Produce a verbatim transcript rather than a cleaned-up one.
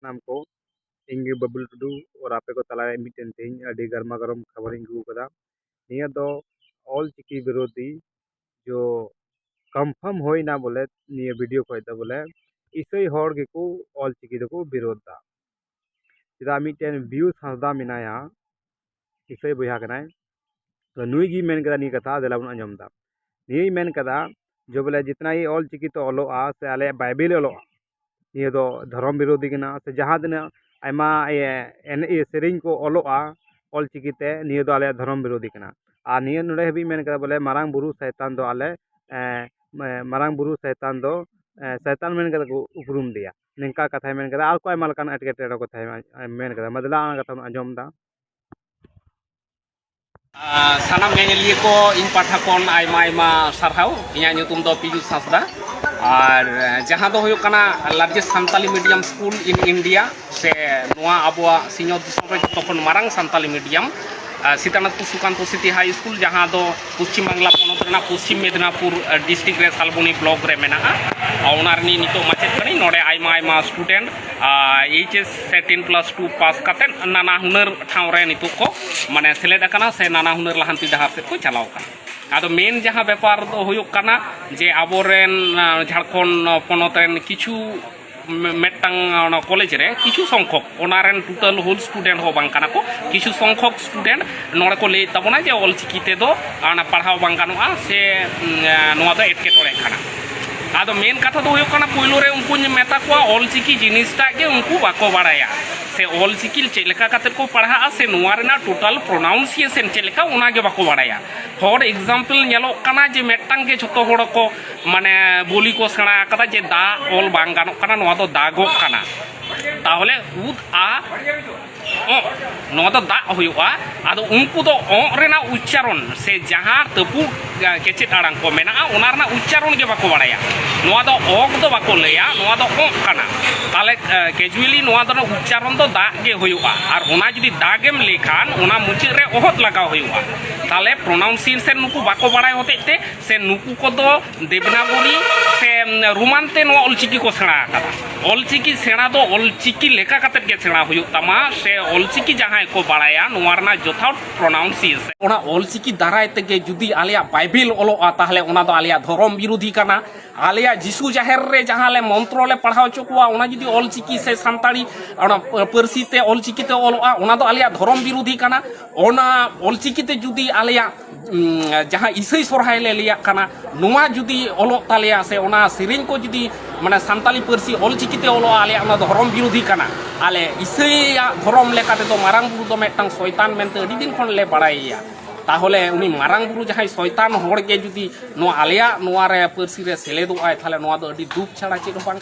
ᱥᱟᱱᱟᱢ ᱠᱚ, ᱤᱧ ᱜᱮ ᱵᱟᱹᱵᱞᱩ ᱴᱩᱰᱩ ᱟᱨ ᱟᱯᱮ ᱠᱚ ᱛᱟᱞᱟᱨᱮ ᱢᱤᱫᱴᱮᱱ ᱛᱮᱦᱮᱧ ᱟᱹᱰᱤ ᱜᱟᱨᱢᱟ ᱜᱟᱨᱚᱢ ᱠᱷᱚᱵᱚᱨᱤᱧ ᱟᱹᱜᱩ ᱟᱠᱟᱫᱟ᱾ ᱱᱤᱭᱟᱹ ᱫᱚ ᱚᱞ ᱪᱤᱠᱤ ᱵᱤᱨᱳᱫᱷᱤ ᱡᱚ confirm ᱦᱩᱭᱱᱟ ᱵᱚᱞᱮ, ᱱᱤᱭᱟᱹ video ᱠᱷᱚᱡ ᱫᱚ ᱵᱚᱞᱮ ᱤᱥᱟᱹᱭ ᱦᱚᱲ ᱜᱮᱠᱚ ᱚᱞ ᱪᱤᱠᱤ ᱫᱚᱠᱚ ᱵᱤᱨᱳᱫᱷ ᱫᱟ᱾ ᱪᱮᱫᱟᱜ, ᱢᱤᱫᱴᱮᱱ ᱵᱤᱭᱩᱥ ᱦᱟᱸᱥᱫᱟ ᱢᱮᱱᱟᱭᱟ, ᱤᱥᱟᱹᱭ ᱵᱚᱭᱦᱟ ᱠᱟᱱᱟᱭ, ᱛᱚ ᱱᱩᱭ ᱜᱮᱭ ᱢᱮᱱ ᱠᱮᱫᱟ ᱱᱤᱭᱟᱹ ᱠᱟᱛᱷᱟ, ᱫᱮᱞᱟ ᱵᱚᱱ ᱟᱸᱡᱚᱢ ᱫᱟ᱾ ᱱᱤᱭᱟᱹᱭ ᱢᱮᱱ ᱠᱮᱫᱟ ᱡᱮ ᱵᱚᱞᱮ ᱡᱤᱛᱱᱟ ᱜᱮ ᱚᱞ ᱪᱤᱠᱤ ᱛᱮ ᱚᱞᱚᱜᱼᱟ ᱥᱮ ᱟᱞᱮᱭᱟᱜ ᱵᱟᱭᱵᱮᱞ ᱚᱞᱚᱜᱼᱟ, ᱱᱤᱭᱟᱹ ᱫᱚ ᱫᱷᱚᱨᱚᱢ ᱵᱤᱨᱳᱫᱷᱤ ᱠᱟᱱᱟ, ᱥᱮ ᱡᱟᱦᱟᱸ ᱛᱤᱱᱟᱹᱜ ᱟᱭᱢᱟ ᱤᱭᱟᱹ ᱮᱱᱮᱡ ᱥᱮᱨᱮᱧ ᱠᱚ ᱚᱞᱚᱜᱼᱟ ᱚᱞ ᱪᱤᱠᱤ ᱛᱮ, ᱱᱤᱭᱟᱹ ᱫᱚ ᱟᱞᱮᱭᱟᱜ ᱫᱷᱚᱨᱚᱢ ᱵᱤᱨᱳᱫᱷᱤ ᱠᱟᱱᱟ᱾ ᱟᱨ ᱱᱤᱭᱟᱹ ᱱᱚᱰᱮ ᱦᱟᱹᱵᱤᱡ ᱢᱮᱱ ᱠᱮᱫᱟ ᱵᱚᱞᱮ ᱢᱟᱨᱟᱝ ᱵᱩᱨᱩ ᱥᱟᱭᱛᱟᱱ ᱫᱚ ᱟᱞᱮ, ᱮᱸ, ᱢᱟᱨᱟᱝ ᱵᱩᱨᱩ ᱥᱟᱭᱛᱟᱱ ᱫᱚ, ᱮᱸ, ᱥᱟᱭᱛᱟᱱ ᱢᱮᱱ ᱠᱟᱛᱮ ᱠᱚ ᱩᱯᱨᱩᱢ ᱫᱮᱭᱟ, ᱱᱤᱝᱠᱟ ᱠᱟᱛᱷᱟᱭ ᱢᱮᱱ ᱠᱮᱫᱟ᱾ ᱟᱨ ᱠᱚ ᱟᱭᱢᱟ ᱞᱮᱠᱟᱱ ᱮᱴᱠᱮᱴᱚᱬᱮ ᱠᱚ ᱛᱟᱦᱮᱸ ᱢᱮᱱ ᱠᱮᱫᱟ᱾ ᱢᱟ ᱫᱮᱞᱟ ᱚᱱᱟ ᱠᱟᱛᱷᱟ ᱵᱚᱱ ᱟᱸᱡᱚᱢ ᱫᱟ᱾ ᱟᱨ ᱥᱟᱱᱟᱢ ᱧᱮᱧᱮᱞᱤᱭᱟᱹ ᱠᱚ ᱤᱧ ᱯᱟᱦᱴᱟ ᱠᱷᱚᱱ ᱟᱭᱢᱟ ᱟᱭᱢᱟ ᱥᱟᱨᱦᱟᱣ᱾ ᱤᱧᱟᱹᱜ ᱧᱩᱛᱩᱢ ᱫᱚ ᱯᱤᱭᱩᱥ ᱦᱟᱸᱥᱫᱟ᱾ ᱟᱨ ᱡᱟᱦᱟᱸ ᱫᱚ ᱦᱩᱭᱩᱜ ᱠᱟᱱᱟ largest Santali medium school in India, ᱥᱮ ᱱᱚᱣᱟ ᱟᱵᱚᱣᱟᱜ ᱥᱤᱧᱚᱛ ᱫᱤᱥᱚᱢ ᱨᱮ ᱡᱚᱛᱚ ᱠᱷᱚᱱ ᱢᱟᱨᱟᱝ ᱥᱟᱱᱛᱟᱞᱤ medium, ᱟᱨ ᱥᱤᱛᱟᱱᱟᱛᱷᱯᱩᱨ ᱥᱩᱠᱟᱱᱛᱚ ᱥᱤᱴᱤ ᱦᱟᱭ ᱥᱠᱩᱞ, ᱡᱟᱦᱟᱸ ᱫᱚ ᱯᱚᱥᱪᱤᱢ ᱵᱟᱝᱞᱟ ᱯᱚᱱᱚᱛ ᱨᱮᱱᱟᱜ ᱯᱚᱥᱪᱤᱢ ᱢᱮᱫᱽᱱᱟᱯᱩᱨ, ᱟᱨ, district ᱨᱮ ᱥᱟᱞᱵᱚᱱᱤ block ᱨᱮ ᱢᱮᱱᱟᱜᱼᱟ᱾ ᱟᱨ ᱚᱱᱟ ᱨᱤᱱᱤᱡ ᱱᱤᱛᱚᱜ ᱢᱟᱪᱮᱫ ᱠᱟᱹᱱᱟᱹᱧ᱾ ᱱᱚᱰᱮ ᱟᱭᱢᱟ ᱟᱭᱢᱟ student, ᱟᱨ, H S ᱥᱮ ten plus two pass ᱠᱟᱛᱮᱫ ᱱᱟᱱᱟ ᱦᱩᱱᱟᱹᱨ ᱴᱷᱟᱶ ᱨᱮ ᱱᱤᱛᱚᱜ ᱠᱚ, ᱢᱟᱱᱮ, ᱥᱮᱞᱮᱫ ᱟᱠᱟᱱᱟ ᱥᱮ ᱱᱟᱱᱟ ᱦᱩᱱᱟᱹᱨ ᱞᱟᱦᱟᱱᱛᱤ ᱰᱟᱦᱟᱨ ᱥᱮᱫ ᱠᱚ ᱪᱟᱞᱟᱣ ᱟᱠᱟᱱᱟ᱾ ᱟᱫᱚ main ᱡᱟᱦᱟᱸ ᱵᱮᱯᱟᱨ ᱫᱚ ᱦᱩᱭᱩᱜ ᱠᱟᱱᱟ ᱡᱮ ᱟᱵᱚᱨᱮᱱ, ᱟᱨ, ᱡᱷᱟᱲᱠᱷᱚᱸᱰ ᱯᱚᱱᱚᱛ ᱨᱮᱱ ᱠᱤᱪᱷᱩ ᱢᱤ-, ᱢᱤᱫᱴᱟᱝ ᱚᱱᱟ ᱠᱚᱞᱮᱡᱽ ᱨᱮ ᱠᱤᱪᱷᱩ ᱥᱚᱝᱠᱷᱚᱠ, ᱚᱱᱟ ᱨᱮᱱ total whole student ᱦᱚᱸ ᱵᱟᱝ ᱠᱟᱱᱟ ᱠᱚ, ᱠᱤᱪᱷᱩ ᱥᱚᱝᱠᱷᱚᱠ student ᱱᱚᱰᱮ ᱠᱚ ᱞᱟᱹᱭᱮᱫ ᱛᱟᱵᱚᱱᱟ ᱡᱮ ᱚᱞ ᱪᱤᱠᱤ ᱛᱮᱫᱚ ᱚᱱᱟ ᱯᱟᱲᱦᱟᱣ ᱵᱟᱝ ᱜᱟᱱᱚᱜᱼᱟ ᱥᱮ, ᱩᱸ, ᱱᱚᱣᱟ ᱫᱚ ᱮᱴᱠᱮᱴᱚᱬᱮ ᱠᱟᱱᱟ᱾ ᱟᱫᱚ main ᱠᱟᱛᱷᱟ ᱫᱚ ᱦᱩᱭᱩᱜ ᱠᱟᱱᱟ, ᱯᱳᱭᱞᱳ ᱨᱮ ᱩᱱᱠᱩᱧ ᱢᱮᱛᱟ ᱠᱚᱣᱟ ᱚᱞ ᱪᱤᱠᱤ ᱡᱤᱱᱤᱥᱴᱟᱜ ᱜᱮ ᱩᱱᱠᱩ ᱵᱟᱠᱚ ᱵᱟᱲᱟᱭᱟ, ᱥᱮ ᱚᱞ ᱪᱤᱠᱤ ᱪᱮᱫ ᱞᱮᱠᱟ ᱠᱟᱛᱮ ᱠᱚ ᱯᱟᱲᱦᱟᱜᱼᱟ, ᱥᱮ ᱱᱚᱣᱟ ᱨᱮᱱᱟᱜ total pronunciation ᱪᱮᱫ ᱞᱮᱠᱟ, ᱚᱱᱟ ᱜᱮ ᱵᱟᱠᱚ ᱵᱟᱲᱟᱭᱟ᱾ For example, ᱧᱮᱞᱚᱜ ᱠᱟᱱᱟ ᱡᱮ ᱢᱤᱫᱴᱟᱝ ᱜᱮ ᱡᱷᱚᱛᱚ ᱦᱚᱲ ᱠᱚ, ᱢᱟᱱᱮ, ᱵᱳᱞᱤ ᱠᱚ ᱥᱮᱬᱟ ᱟᱠᱟᱫᱟ ᱡᱮ ᱫᱟ ᱚᱞ ᱵᱟᱝ ᱜᱟᱱᱚᱜ ᱠᱟᱱᱟ, ᱱᱚᱣᱟ ᱫᱚ ᱫᱟᱜᱚᱜ ᱠᱟᱱᱟ᱾ ᱛᱟᱦᱚᱞᱮ ᱩᱫ ᱟ ᱚᱸᱜ, ᱱᱚᱣᱟ ᱫᱚ ᱫᱟᱜ ᱦᱩᱭᱩᱜᱼᱟ᱾ ᱟᱫᱚ ᱩᱱᱠᱩ ᱫᱚ ᱚᱸᱜ ᱨᱮᱱᱟᱜ ᱩᱪᱪᱟᱨᱚᱱ ᱥᱮ ᱡᱟᱦᱟᱸ ᱛᱟᱹᱯᱩᱜ, ᱮ, ᱠᱮᱪᱮᱫ ᱟᱲᱟᱝ ᱠᱚ ᱢᱮᱱᱟᱜᱼᱟ, ᱚᱱᱟ ᱨᱮᱱᱟᱜ ᱩᱪᱪᱟᱨᱚᱱ ᱜᱮ ᱵᱟᱠᱚ ᱵᱟᱲᱟᱭᱟ᱾ ᱱᱚᱣᱟ ᱫᱚ ᱚᱜ ᱫᱚ ᱵᱟᱠᱚ ᱞᱟᱹᱭᱟ, ᱱᱚᱣᱟ ᱫᱚ ᱚᱸᱜ ᱠᱟᱱᱟ᱾ ᱛᱟᱦᱚᱞᱮ, ᱮ, ᱠᱮᱡᱩᱭᱮᱞᱤ ᱱᱚᱣᱟ ᱫᱚ ᱩᱪᱪᱟᱨᱚᱱ ᱫᱚ ᱫᱟᱜ ᱜᱮ ᱦᱩᱭᱩᱜᱼᱟ᱾ ᱟᱨ ᱚᱱᱟ ᱡᱩᱫᱤ ᱫᱟᱜ ᱮᱢ ᱞᱟᱹᱭ ᱠᱷᱟᱱ, ᱚᱱᱟ ᱢᱩᱪᱟᱹᱫ ᱨᱮ ᱚᱦᱚᱫ ᱞᱟᱜᱟᱣ ᱦᱩᱭᱩᱜᱼᱟ᱾ ᱛᱟᱦᱚᱞᱮ ᱯᱨᱚᱱᱟᱣᱩᱱᱥᱤᱭᱮᱥᱚᱱ ᱱᱩᱠᱩ ᱵᱟᱠᱚ ᱵᱟᱲᱟᱭ ᱦᱚᱛᱮᱡ ᱛᱮ, ᱥᱮ ᱱᱩᱠᱩ ᱠᱚᱫᱚ ᱫᱮᱵᱽᱱᱟᱜᱚᱨᱤ ᱥᱮ ᱨᱳᱢᱟᱱ ᱛᱮ ᱱᱚᱣᱟ ᱚᱞᱪᱤᱠᱤ ᱠᱚ ᱥᱮᱬᱟ ᱟᱠᱟᱫᱟ᱾ ᱚᱞᱪᱤᱠᱤ ᱥᱮᱬᱟ ᱫᱚ ᱚᱞᱪᱤᱠᱤ ᱞᱮᱠᱟ ᱠᱟᱛᱮᱫ ᱜᱮ ᱥᱮᱬᱟ ᱦᱩᱭᱩᱜ ᱛᱟᱢᱟ, ᱥᱮ ᱚᱞᱪᱤᱠᱤ ᱡᱟᱦᱟᱸᱭ ᱠᱚ ᱵᱟᱲᱟᱭᱟ, ᱱᱚᱣᱟ ᱨᱮᱱᱟᱜ ᱡᱚᱛᱷᱟᱛ ᱯᱨᱚᱱᱟᱣᱩᱱᱥᱤᱭᱮᱥᱚᱱ᱾ ᱚᱱᱟ ᱚᱞᱪᱤᱠᱤ ᱫᱟᱨᱟᱭ ᱛᱮᱜᱮ ᱡᱩᱫᱤ ᱟᱞᱮᱭᱟᱜ ᱵᱟᱭᱵᱮᱞ ᱚᱞᱚᱜᱼᱟ, ᱛᱟᱦᱚᱞᱮ ᱚᱱᱟ ᱫᱚ ᱟᱞᱮᱭᱟᱜ ᱫᱷᱚᱨᱚᱢ ᱵᱤᱨᱳᱫᱷᱤ ᱠᱟᱱᱟ᱾ ᱟᱞᱮᱭᱟᱜ ᱡᱤᱥᱩ ᱡᱟᱦᱮᱨ ᱨᱮ ᱡᱟᱦᱟᱸ ᱞᱮ ᱢᱚᱱᱛᱨᱚ ᱞᱮ ᱯᱟᱲᱦᱟᱣ ᱦᱚᱪᱚ ᱠᱚᱣᱟ, ᱚᱱᱟ ᱡᱩᱫᱤ ᱚᱞᱪᱤᱠᱤ ᱥᱮ ᱥᱟᱱᱛᱟᱲᱤ, ᱚᱱᱟ ᱯᱟᱹᱨᱥᱤ ᱛᱮ ᱚᱞᱪᱤᱠᱤ ᱛᱮ ᱚᱞᱚᱜᱼᱟ, ᱚᱱᱟ ᱫᱚ ᱟᱞᱮᱭᱟᱜ ᱫᱷᱚᱨᱚᱢ ᱵᱤᱨᱳᱫᱷᱤ ᱠᱟᱱᱟ᱾ ᱚᱱᱟ ᱚᱞᱪᱤᱠᱤ ᱛᱮ ᱡᱩᱫᱤ ᱟᱞᱮᱭᱟᱜ, ᱩᱢ, ᱡᱟᱦᱟᱸ ᱤᱥᱟᱹᱭ ᱥᱚᱨᱦᱟᱭ ᱞᱮ ᱞᱟᱹᱭᱟᱜ ᱠᱟᱱᱟ, ᱱᱚᱣᱟ ᱡᱩᱫᱤ ᱚᱞᱚᱜ ᱛᱟᱞᱮᱭᱟ ᱥᱮ ᱚᱱᱟ ᱥᱮᱨᱮᱧ ᱠᱚ ᱡᱩᱫᱤ, ᱢᱟᱱᱮ, ᱥᱟᱱᱛᱟᱞᱤ ᱯᱟᱹᱨᱥᱤ ᱚᱞᱪᱤᱠᱤ ᱛᱮ ᱚᱞᱚᱜᱼᱟ, ᱟᱞᱮᱭᱟᱜ ᱚᱱᱟ ᱫᱷᱚᱨᱚᱢ ᱵᱤᱨᱳᱫᱷᱤ ᱠᱟᱱᱟ᱾ ᱟᱞᱮ ᱤᱥᱟᱹᱭᱟᱜ ᱫᱷᱚᱨᱚᱢ ᱞᱮᱠᱟ ᱛᱮᱫᱚ ᱢᱟᱨᱟᱝ ᱵᱩᱨᱩ ᱫᱚ ᱢᱤᱫᱴᱟᱝ ᱥᱚᱭᱛᱟᱱ ᱢᱮᱱᱛᱮ ᱟᱹᱰᱤ ᱫᱤᱱ ᱠᱷᱚᱱ ᱞᱮ ᱵᱟᱲᱟᱭᱮᱭᱟ᱾ ᱛᱟᱦᱚᱞᱮ ᱩᱱᱤ ᱢᱟᱨᱟᱝ ᱵᱩᱨᱩ ᱡᱟᱦᱟᱸᱭ ᱥᱚᱭᱛᱟᱱ ᱦᱚᱲ ᱜᱮ ᱡᱩᱫᱤ ᱱᱚᱣᱟ ᱟᱞᱮᱭᱟᱜ ᱱᱚᱣᱟ ᱨᱮ ᱯᱟᱹᱨᱥᱤ ᱨᱮ ᱥᱮᱞᱮᱫᱚᱜ ᱟᱭ, ᱛᱟᱦᱚᱞᱮ ᱱᱚᱣᱟ ᱫᱚ ᱟᱹᱰᱤ ᱫᱩᱠ ᱪᱷᱟᱲᱟ ᱪᱮᱫ ᱦᱚᱸ ᱵᱟᱝ᱾